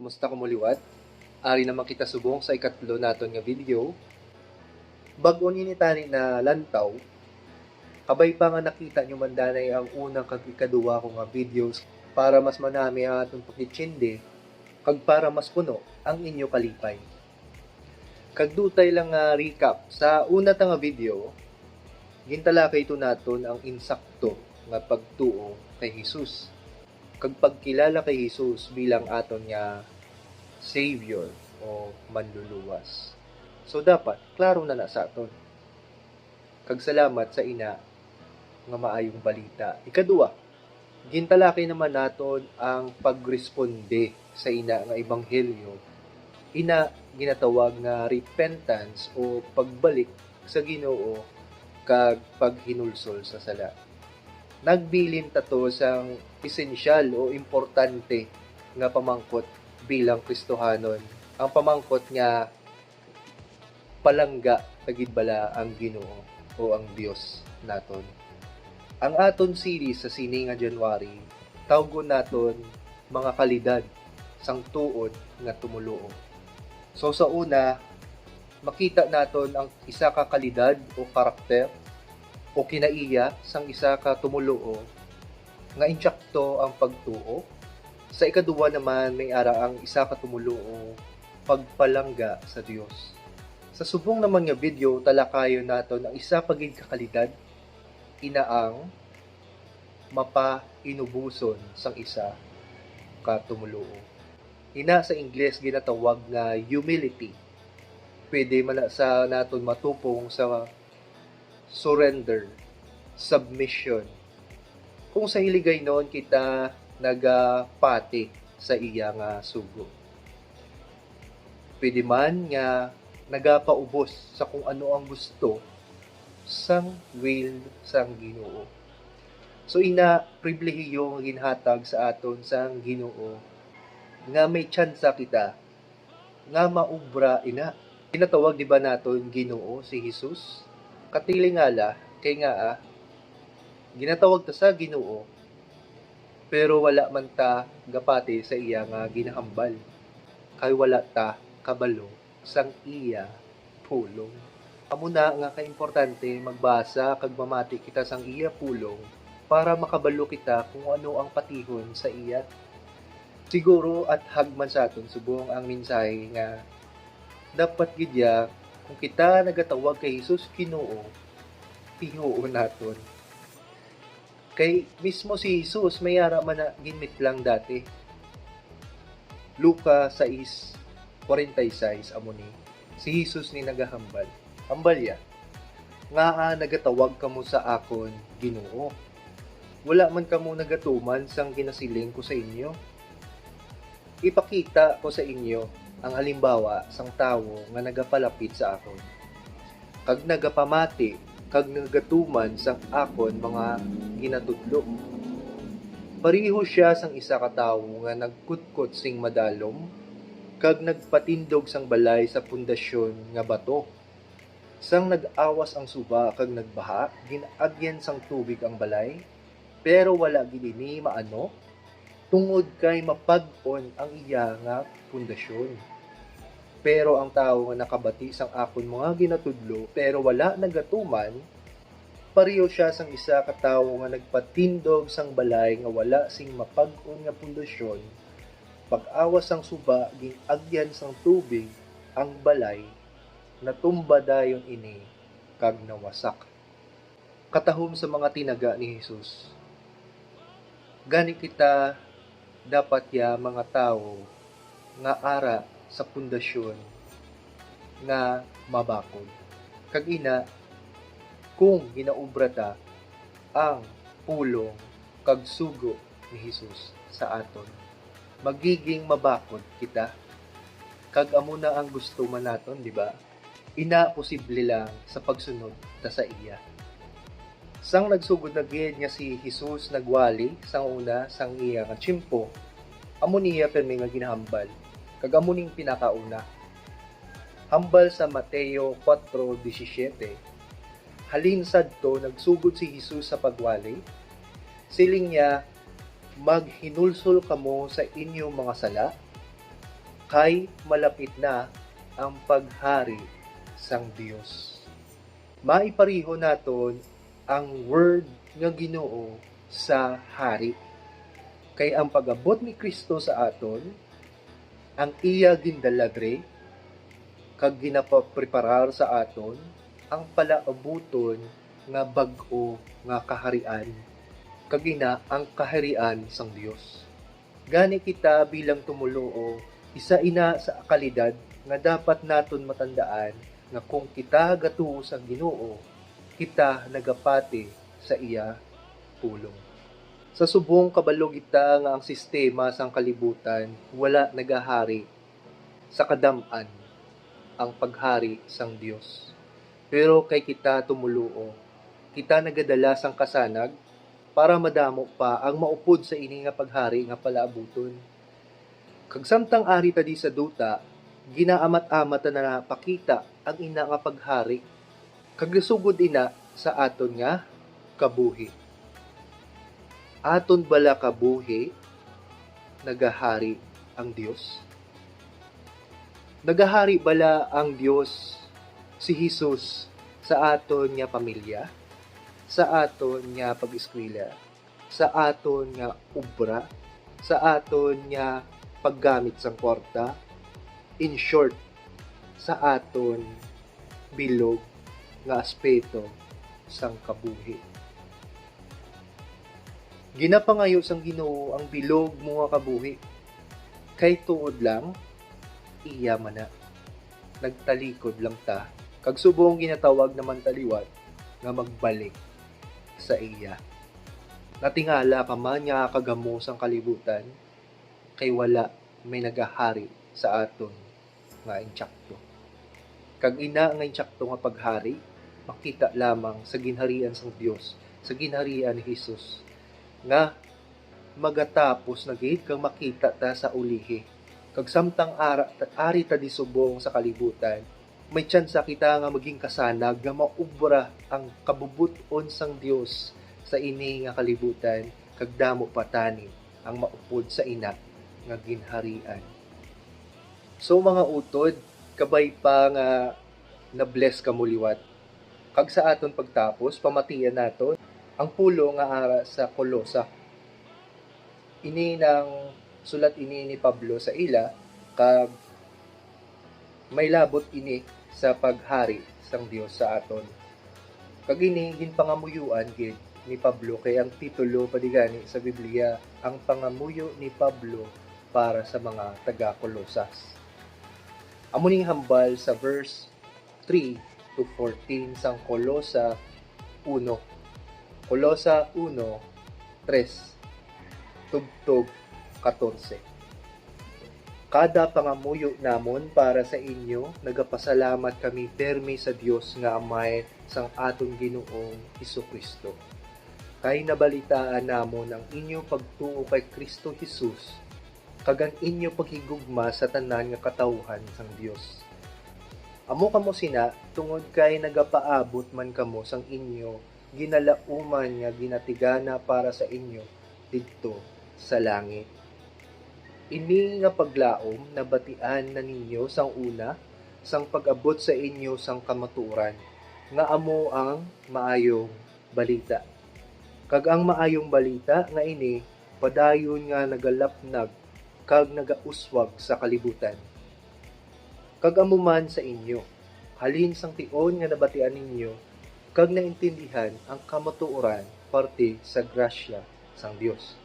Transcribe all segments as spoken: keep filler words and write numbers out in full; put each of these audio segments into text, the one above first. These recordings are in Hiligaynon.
Kumusta kamo liwat? Ari naman kita subong sa ikatlo naton nga video. Bag-o ini tani na lantaw, kabay pa nga nakita nyo man danay ang una kag ikaduha ko nga videos para mas manami ang aton pagkitsindi kag para mas puno ang inyo kalipay. Kag dutay lang nga recap, sa una ta nga video, gintalakay to naton ang insakto nga pagtuo kay Jesus kag pagkilala kay Jesus bilang aton nga Savior o Manluluwas. So, dapat klaro na na sa aton. Kag salamat sa ina nga maayong balita. Ikaduha, gintalakay naman naton ang pagresponde sa ina nga ebanghelyo. Ina ginatawag nga repentance o pagbalik sa Ginoo kag paghinulsol sa sala. Nagbilin ta to sang esensyal o importante nga pamangkot bilang Kristohanon, ang pamangkot nga palangga pa gid bala ang Ginoo o ang Dios naton. Ang aton series sa sini nga January, tawgon naton mga kalidad sang tuod nga tumoluo. So, sa una, makita naton ang isa ka kalidad o karakter o kinaiya sang isa ka tumoluo nga insakto ang pagtuo. Sa ikaduha naman, may ara ang isa ka tumoluo pagpalangga sa Dios. Sa subong naman nga video, talakayon naton ang isa pa gid ka kalidad, ina ang mapainuboson sang isa ka tumoluo. Ina sa Ingles ginatawag nga humility. Pwede man na sa naton matupong sa surrender, submission. Kung sa Hiligaynon kita nagapati sa iya nga sugo. Pwede man nga nagapaubos sa kung ano ang gusto sang will sang Ginoo. So, ina, pribilehiyo nga ginhatag sa aton sang Ginoo nga may tsansa kita nga maubra ina. Ginatawag di ba naton Ginoo si Jesus? Katilingala, kay ngaa, ginatawag ta sa Ginoo, pero wala man ta gapati sa iya nga ginahambal, kay wala ta kabalo sang iya pulong. Amo na nga kaimportante magbasa kag mamati kita sang iya pulong para makabalo kita kung ano ang patihon sa iya. Siguro athag man sa aton subong ang mensahe nga dapat gid ya, kung kita nagatawag kay Jesus Ginoo, tihuon naton. Kay mismo si Jesus may ara man na ginmitlang dati. Lucas sais, kwarenta y seis amo ni, si Jesus ni nagahambal. Hambal ya, "Ngaa nagatawag kamo sa akon Ginoo? Wala man kamo nagatuman sang ginasiling ko sa inyo? Ipakita ko sa inyo ang halimbawa sang tawo nga nagapalapit sa akon, kag nagapamati, kag nagatuman sang akon mga ginatudlo. Pareho sia sang isa ka tawo nga nagkutkot sing madalom, kag nagpatindog sang balay sa pundasyon nga bato. Sang nag-awas ang suba kag nagbaha, gin-agyan sang tubig ang balay, pero wala gid ini maano, tungod kay mapag-on ang iya nga pundasyon. Pero ang tawo nga nakabati sang akon mga ginatudlo, pero wala nagatuman, pareho sia sang isa ka tawo nga nagpatindog sang balay nga wala sing mapag-on nga pundasyon. Pag-awas sang suba, gin-agyan sang tubig ang balay, natumba dayon ini kag nawasak." Katahom sa mga tinaga ni Jesus. Gani kita dapat ya mga tawo nga ara sa pundasyon nga mabakod. Kag ina, kung ginaobra ta ang pulong kag sugo ni Jesus sa aton, magiging mabakod kita. Kag amo na ang gusto man naton, di ba? Ina posible lang sa pagsunod ta sa iya. Sang nagsugod na gid nga si Jesus nagwali sang una sang iya nga tiyempo, amo niya pirmi nga ginahambal, kag amo ning pinakauna. Hambal sa Mateo kuwatro disisiete, halin sadto nagsugod si Jesus sa pagwali, siling niya, "Maghinulsol kamo sa inyo mga sala, kay malapit na ang paghari sang Dios. Maipareho naton ang word nga Ginoo sa hari, kay ang pag-abot ni Cristo sa aton, ang iya gindala diri, kag ginapapreparar sa aton ang palaabuton nga bag-o nga kaharian, kag ina ang kaharian sang Dios. Gani kita bilang tumoluo, isa ina sa akalidad nga dapat naton matandaan nga kung kita gatuo sa Ginoo, kita nagapati sa iya pulong. Sa subong kabalo kita nga ang sistema sang kalibutan wala nagahari sa kadam-an ang paghari sang Dios. Pero kay kita tumoluo, kita nagadala sang kasanag para madamo pa ang maupod sa ini nga paghari nga palaabuton. Kag samtang ari ta di sa duta, ginaamat-amat ta na pakita ang ina nga paghari, kag nasugod ina sa aton nga kabuhi. Aton bala kabuhi nagahari ang Dios? Nagahari bala ang Dios, si Jesus, sa aton nga pamilya, sa aton nga pag-eskwela, sa aton nga obra, sa aton nga paggamit sang kwarta, in short, sa aton bilog nga aspeto sang kabuhi? Ginapangayo sang Ginoo ang bilog mo nga kabuhi, kay tuod lang, iya man na. Nagtalikod lang ta, kag subong ginatawag naman ta liwat nga magbalik sa iya. Natingala ka man nga kagamo sang kalibutan, kay wala may nagahari sa aton nga insakto. Kag ina nga insakto nga paghari makita lamang sa ginharian sang Dios, sa ginharian ni Jesus, nga magatapos na gid kag makita ta sa ulihi. Kag samtang ara, ari ta di subong sa kalibutan, may tsansa kita nga maging kasanag nga maubra ang kabubot-on sang Dios sa ini nga kalibutan, kag damo pa tani ang maupod sa ina nga ginharian. So, mga utod, kabay pa nga na-bless kamo liwat. Kag sa aton pagtapos, pamatian naton ang pulong nga ara sa Colosa. Ini nang sulat ini ni Pablo sa ila, kag may labot ini sa paghari sang Dios sa aton. Kag ini ginpangamuyoan gid ni Pablo, kay ang titulo pa di gani sa Biblia, ang pangamuyo ni Pablo para sa mga taga-Colosas. Amo ning hambal sa verse three to fourteen sang Colosa uno. Colosa uno, tres, tubtob katorse. Kada pangamuyo namon para sa inyo, nagapasalamat kami permi sa Dios nga Amay sang aton Ginoong Jesu-Cristo. Kay nabalitaan namon ang inyo pagtuo kay Cristo Jesus, kag ang inyo paghigugma sa tanan nga katawuhan sang Dios. Amo kamo sina tungod kay nagapaabot man kamo sang inyo ginalauman nga ginatigana para sa inyo didto sa langit. Ini nga paglaom nabatian na ninyo sang una, sang pag-abot sa inyo sang kamatuoran, nga amo ang Maayong Balita. Kag ang Maayong Balita nga ini padayon nga nagalapnag kag nagauswag sa kalibutan. Kag amo man sa inyo, halin sang tion nga nabatian ninyo kag naintindihan ang kamatuoran parte sa grasya sang Dios.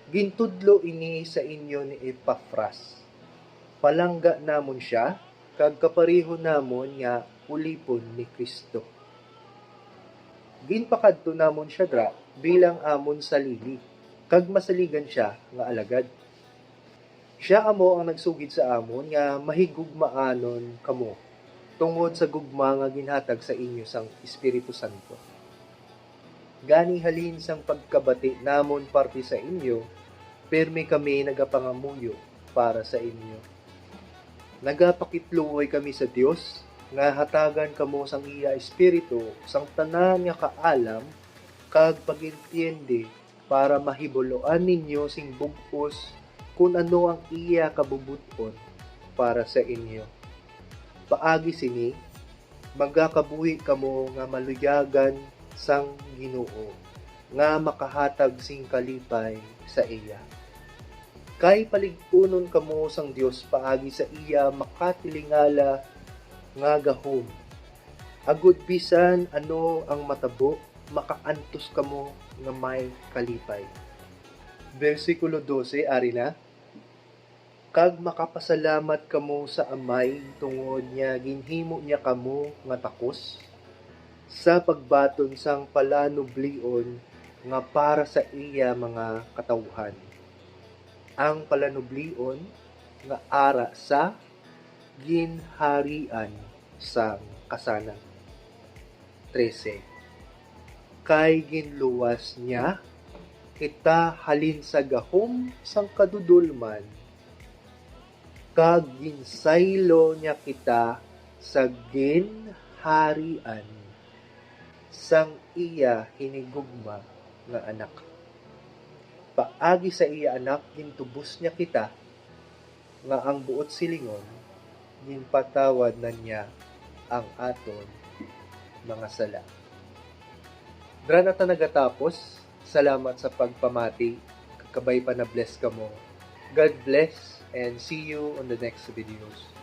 Gintudlo ini sa inyo ni Epafras, palangga namon sia kag kapareho namon nga ulipon ni Cristo. Ginpakadto namon sia dira bilang amon salili, kag masaligan sia nga alagad. Sia amo ang nagsugid sa amon nga mahigugmaanon kamo tungod sa gugma nga ginhatag sa inyo sang Espiritu Santo. Gani, halin sang pagkabati namon parte sa inyo, pirme kami nagapangamuyo para sa inyo. Nagapakitluoy kami sa Dios nga hatagan kamo sang iya Espiritu sang tanan nga kaalam kag pag-entiende, para mahibaluan ninyo sing bug-os kun ano ang iya kabubut-on para sa inyo. Paagi sini, magakabuhi kamo nga maluyagan sang Ginoo, nga makahatag sing kalipay sa iya. Kay palig-unon kamo sang Dios paagi sa iya makatilingala nga gahom, agod bisan ano ang matabo, makaantos kamo nga may kalipay. Bersikulo dose, ari na, "Kag makapasalamat kamo sa Amay tungod nga ginhimo niya kamo nga takos sa pagbaton sang palanublion nga para sa iya mga katawuhan, ang palanublion nga ara sa ginharian sang kasanan." Trese. "Kay ginluwas niya kita halin sa gahom sang kadudolman, kag ginsaylo niya kita sa ginharian sang iya hinigugma nga Anak. Paagi sa iya Anak, gintubos niya kita, nga ang buot silingon, ginpatawad na niya ang aton mga sala." Dra na ta nagatapos. Salamat sa pagpamati. Kabay pa na-bless kamo. God bless and see you on the next videos.